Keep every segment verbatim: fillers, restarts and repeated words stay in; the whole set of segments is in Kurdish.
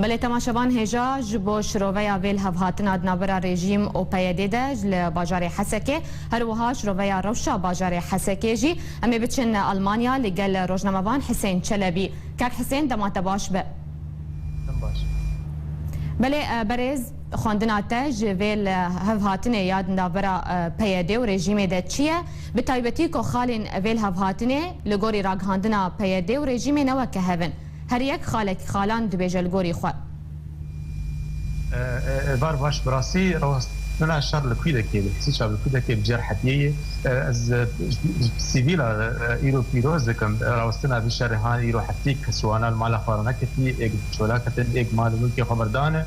Belê temaşevan hêja ji bo şiroveya vê lihevhatina di navbera rejîm û P Y D de ji li bajarê Hesekê, her wiha şiroveya rewşa bajarê Hesekê jî. Em ê biçin Almanya li gel rojnamevan Hisên Çelebî. Kak Hisên, dema te baş be. Dem baş. Belê, e, berêz, xwendina te ji vê lihevhatinê ya di navbera, e, P Y D û rejîmê de çi ye? Bi taybetî ku xalên vê lihevhatinê li gorî ragihandina P Y D û rejîmê ne weke hev in. Her yek xalek xalan dibêje li gorî xwe. E, e, e, var baş, bi rastî rewestina şer li Kwîdekê, li Hesîça li Kwîdekê bi cêrhetiyê ye. E, ez, e, sivîla, e, îro pîroz dikim. Rewestina vî şerê han îro heftê kes wana li mala xwe re neketî, êk çola ketin, êk mal û milkê xwe berdane.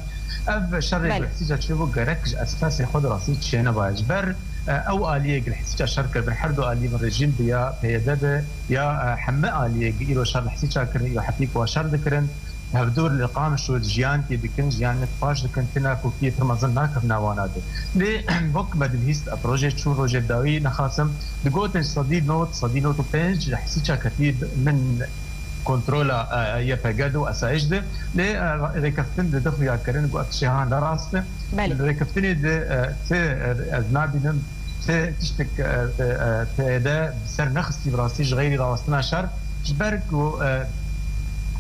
Ev şerê Belê. Hesîça çêbû gerek ji esasê xwe de rastî çênebaye. Ji ber, e, ew aliyê li Hesîça şer kiribin, her du aliyê bin rejîm bi ya P Y D bi, ya, e, hemî aliyê îro şer li Hesîça kirin, îro hetî ku şer dikirin, hevdûr li Qamişlo jiyantê dikin, jiyanek paş dikin, tina kokiyê pir mezin nakevna wana de. Lê wek me dibihîst, ev rojê çûn rojê dawî nexasim, digotin sedî nod, sedî nod û pênc li Hesîça ketî min kontrola, e, Y P G de û esayîş de. Lê, e, rêkeftin di di xuya kirin ku ev tişê han ne rast e. Belê. Rêkeftinê di, e, ti, e, ez nabînim ti tiştek, e, e, e, P Y D bi ser nexistî bi rastî ji xeyrî rawestina şer. Ji ber ku, e,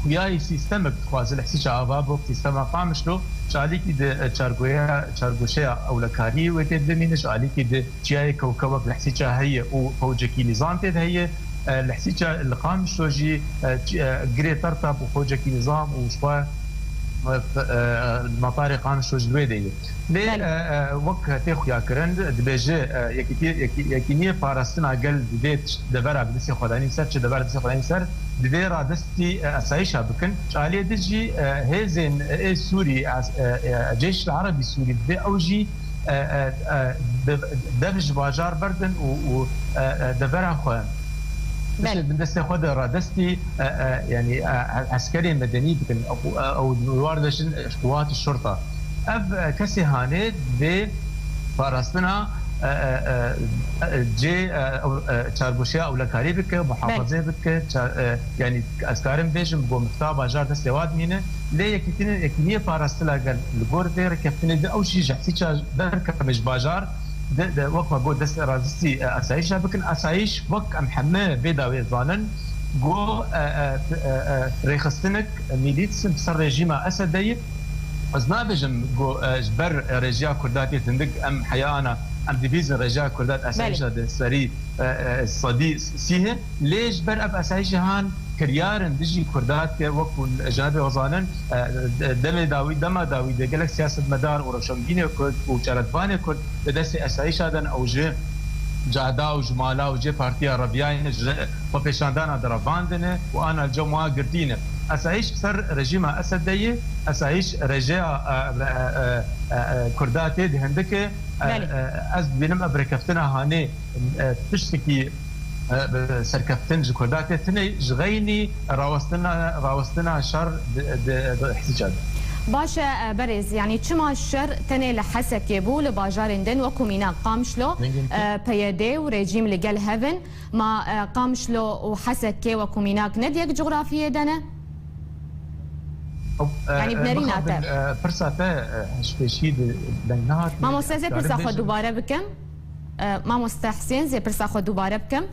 xuyayî sîstemek dixwaze li Hesîça ava bo sîstema Qamişlo, ji alîkî di, e, çargoya, çargoşeya ewlekariyê wê tê dimîne, ji alîkî di çiyayê Kewkewek li Hesîça heye û fewcekî nîzam tê de heye. E, li Hesîça, li Qamişlo jî, e, çi-, e, girê Tertab û fewcekî nîzam û ji xwe, e, f-, e, metarê Qamişlo ji wê de ye. Lê, Belê. e, e, wek tê xuya kirin, dibêje, e, yekîtiyê-, yekî-, yekîniyê parastina gel divê t-, devera bi destê xwe danîn ser, çi devera bi destê xwe danîn ser, divê radestî, e, esayîşa bikin. Ji aliyê din jî, e, hêzên ê Sûrî, e, e, e, Ceyş el Erebî Sûrî divê ew jî e, e, e, de-, dev ji bajar berdin û, û, e, e, devera xwe Belê. Bişin bin destê xwe de radestî, e, e, yanî, e, e, eskerê medenî bikin, ew, e, ew li war de jin, e, quwat şurta. Ev, e, kesê hanê dê parastina, e, e, e, e, cê, e, ew, e, çargoşeya ewlekarî bike, muhafazê Belê. bike, ça-, e, yanî ez karim bêjim, go mifta bajar destê wa dimîne, lê yekîtinê, yekîniyê parastina gel li gor vê rêkeftinê de ew jî ji Hesîça derkeve ji bajar, de, de, wek me got, dest radestî, e, esayîşa bikin. Esayîş, wek em heme vê dawê zanin, go, e, e, e, e, rêxistinek, e, milît bi ser rejîma Esedeyê. Ez nabêjim go, e, ji ber rêjiya Kurda tê tindik em heya ana, em dibîzin rêjiya Kurda Belê. esayîşa di serî, e, e, sedî sî he. Lê ji ber ev esayîşê han kiryar in dijî Kurda dike, wek ku jinebê we zanin, e, de-, demê dawî, dema dawî de gelek siyasetmedar û rewşenbînê Kurd û çaretvanê Kurd di destê esayîşa de ne, ew ji cahda û ji mala û cê partiya reviyayê ne, ji xwepêşandana de revandine û ana li cem wa girtî ne. Esayîş ser rejîma Esedeyê, esayîş rêjeya, e, e, e, e, e, Kurda tê di hindike. E, Belê. e, ez dibînim ev rêkeftina hanê, e, tiştekî, e, serkeftin ji Kurda tê tine ji xeynî rawestina, rawestina şer di, di, di Hesîça de. Baş e, e, berêz, yanî çima şer tenê li Hesekê bû, li bajarên din wekû mînak Qamişlo, Dengên e, P Y D û rejîm li gel hev in, ma, e, Qamişlo û Hesekê wekû mînak ne di yek cografiyê de ne? Ew, e, Yanî e, binêrîna mixabin, te. e, pirsa te, e, ji pêşî di deng nehat. Mamoste, ez ê pirsa xwe dubare bikim. E, Mamoste Hisên, zê pirsa xwe dubare bikim.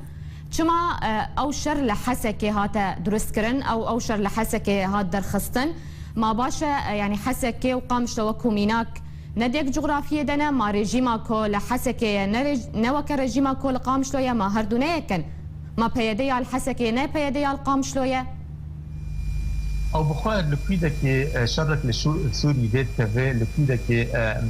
Çima, e, ew şer li Hesekê hate durustkirin, ew, ew şer li Hesekê hat derxistin? Ma baş e, e, yanî Hesekê û Qamişlo wekû mînak ne di yek cografiyê de ne, ma rejîma ku li Hesekê ye, ne rej-, ne weke rejîma ku li Qamişlo ye, ma her du ne yek in? Ma P Y D ya li Hesekê ne P Y D ya li Qamişlo ye? Ew bi xwe li Kwîdekê, e, şerek li Şû-, Sûrî vê dikeve, li Kwîdekê, e,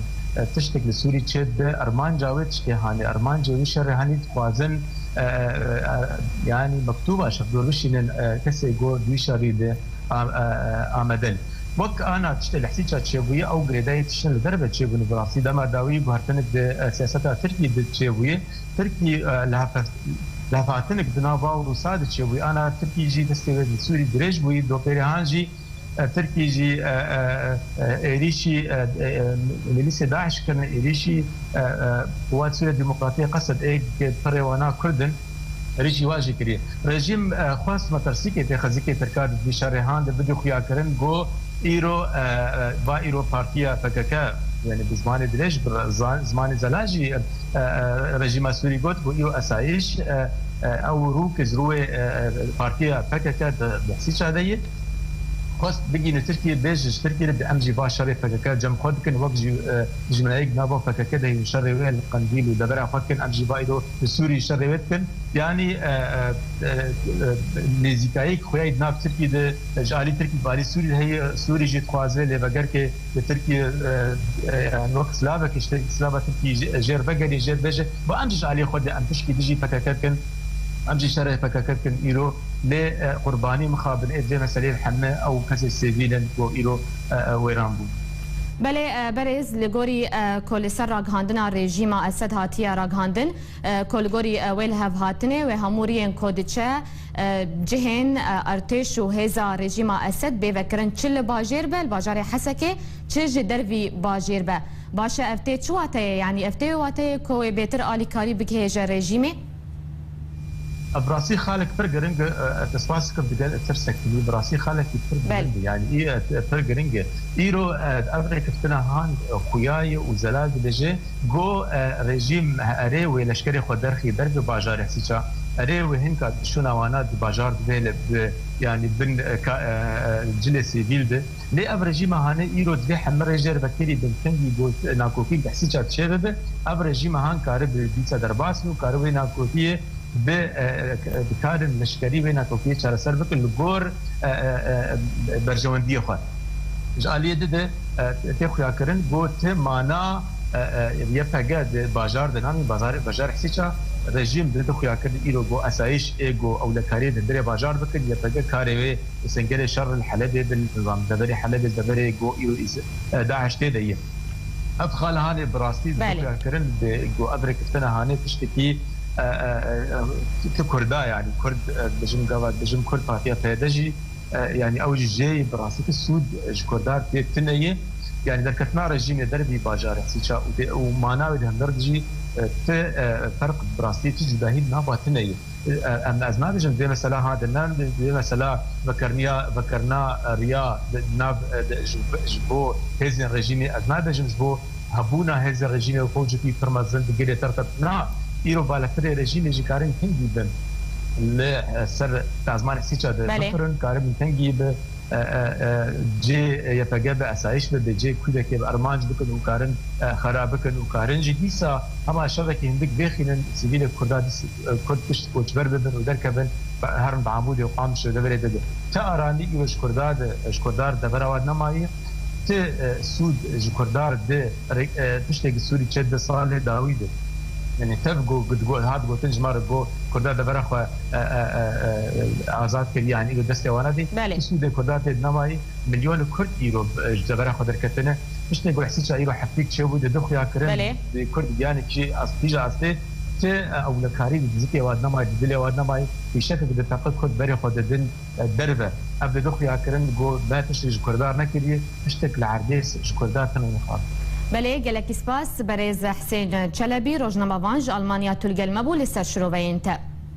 e, tiştek li Sûrî çêdibe, armanca wê tişkê hanê, armancê wî şerê hanî dixwazin, e, e, e, yanî mektûba şevdor bişînin, e, kesê go di wî şerî de a-, e, e, amedin. Wek ana tiştê li Hesîça çêbûye, ew girêdayî tiştin li derve çêbûne, bi rastî dema dawî guhertinek di, e, siyaseta Tirkî de çêbûye. Tirkî, e, lihevhat-, lihevhatinek di nava Rûsa de çêbûye. Ana Tirkî jî destê wê li Sûrî dirêj bûyî. Dopêrê han jî, e, Tirkî jî, e, e, e, êrîşî, e, e, e, milîsê DAIŞ kirine êrîşî, e, e, Quwat Sûriya Demokratî Qesed ê pirê wana Kurd in, êrîşî wa jî kiriye. Rejîm, e, xwest metirsîkê tê xezîkê Tirka di vî şerê han de bidî xuya kirin, got, Îro, e, e, va îro partiya P K K, yani bi zimanê dirêj, bi zan-, zimanê zelal jî, e, e, rejîma Sûrî got ku îro esayîş, e, e, ew rû ke ji rûyê, e, e, partiya P K K di, di Hesîça de ye. Xwest bigihîne Tirkiyê, bêje ji Tirkiyê re, em jî va şerê P K K cem xwe dikin, wek jî, e, dijminayek nava P K K de heye û şerê wê li Qendîl û devera xwe dikin, em jî va îro li Sûrî şerê wê dikin. Yanî, e, e, e, e, nêzîkayî ku xuya yî di nav Tirkî de, e, ji alî Tirkî bi alî Sûrî de heye, Sûrî jî dixwaze lê vegerkê li Tirkî, e, e, yani wek silavek işte, silava Tirkî jê-, jêr vegerê, jêr bêje. Ba em jî ji alî xwe de em pişkî dijî P K K dikin, em jî şerê P K K dikin îro. Lê, e, qurbanî mixabin ê vê meseleyê heme ew kesê sivîl in ku îro, e, e, wêran bûn. Belê, e, berêz, li gorî, e, ku li ser ragihandina rejîma Esed hatiye ragihandin, e, ku li gorî, e, wê lihevhatinê wê hemû riyên ku diçe, e, cihên, e, artêş û hêza rejîma Esed bê vekirin, çi li bajêr be, li bajarê Hesekê, çi ji dervî bajêr be. Baş e, ev tê çi wateyê? Yanî ev tê wateyê ku wê bêtir alîkarî bigihêje rejîmê? Bi rastî xalek pir giring e, e, te spas dikim digel tirsek tî. Bi rastî xalekî pir Belê. giring e. Yani î, e, pir giring e. Îro, e, ev rêkeftina han, e, xuya ye û zelal dibêje go, e, rejîm erê wê leşkerê xwe derxî ber bi bajarê Hesîça. Erê wê hinka şûna wana di bajar divê li bi, yani bin, e, ka, e, e, cilê sivîl de. Lê ev rejîma hane îro divê hemî rêjêr vekirî bin, kengî got nakokî bi Hesîça çê bibe. Ev rejîma han kare bi dîsa derbas û kare wê nakokiyê bi, e, e, bikarin leşkerî wê nakokiyê çareser bikin li gor, e, e, e, berjewendiyê xwe. Ji aliyê di de, e, tê xuyakirin got ti mana, e, e, Y P G di bajar de namî bazar, bajar Hesîça rejîm di, di xuyakirin îro go esayîş ê go ewlekariyê di birê bajar bikin, Y P G karê wê sengerê şer li Helebê bin, nizam deverê Helebê deverê go îro îs-, e, DAIŞ tê de ye. Ev xal hanê bi rastî Belê. xuyakirin bi go ev rêkeftina hanê tiştekî, e, e, e, tu Kurda, yani Kurd, e, bijim gava, bijim Kurd Partiya P Y D jî, e, yani ew jî jê bi rastî ki sûd ji Kurda pê tune ye. Yani derketina rejîmê dervî bajarê Hesîça û dê, û mana wê di hundir de jî, e, ti, e, ferq bi rastî ti cudahî nava tune ye. E, em, ez nabêjim vê mesela ha di nav, vê mesela vekerniya, vekerna riya di nav, e, di, ji, ji bo hêzên rejîmê, ez nabêjim ji bo hebûna hêzên rejîmê û xewcikî pir mezin di gilê terteb. Na, îro balefirê rejîmê jî karin kengî bin. Li, e, ser sazmanê Hesîça de Belê. bifirin, karin kengî bi, e, e, e, cê Y P G bi esayîş bi, bi cê kûdekê bi armanc bikin û karin, e, xera bikin û karin jî dîsa hema şevekî hindik vêxînin sivîlê Kurda dîs-, e, Kurd pişt koçber bibin û derkevin, be-, herin bi Amûdê û Qamişlo deverê de. Ti aranî îro ji Kurda de, ji Kurda devera wan nemaye, ti, e, sûd ji Kurda de re-, e, tiştekî Sûrî çê di salê dawî de. Yani tev go, go, go, hat gotin ji me re go Kurda devera xwe, e, e, e, e, azad kiriye, yani îro destê wana de. Belê. Ti sûdê Kurda tê nemaye, milyonê Kurd îro, e, ji devera xwe derketine. Tiştê ku Hesîça îro heftîk çêbû, di du xuya kirin, Belê. di Kurd giyanekî ast-, tîja astê, ti, e, ewlekarî di dizikê wan nemaye, di dilê wan nemaye, pêşekek di teqe Kurd berê xwe didin, e, derve. Ev di du xuya kirin, go me tiştê ji Kurda nekiriye, tiştek li erdê ji Kurda tune nixwar. Belê, gelekî spas. Berêz Husên Çelebî, rojnamevan ji Almanya, tu li gel me bû li ser şiroveyên te.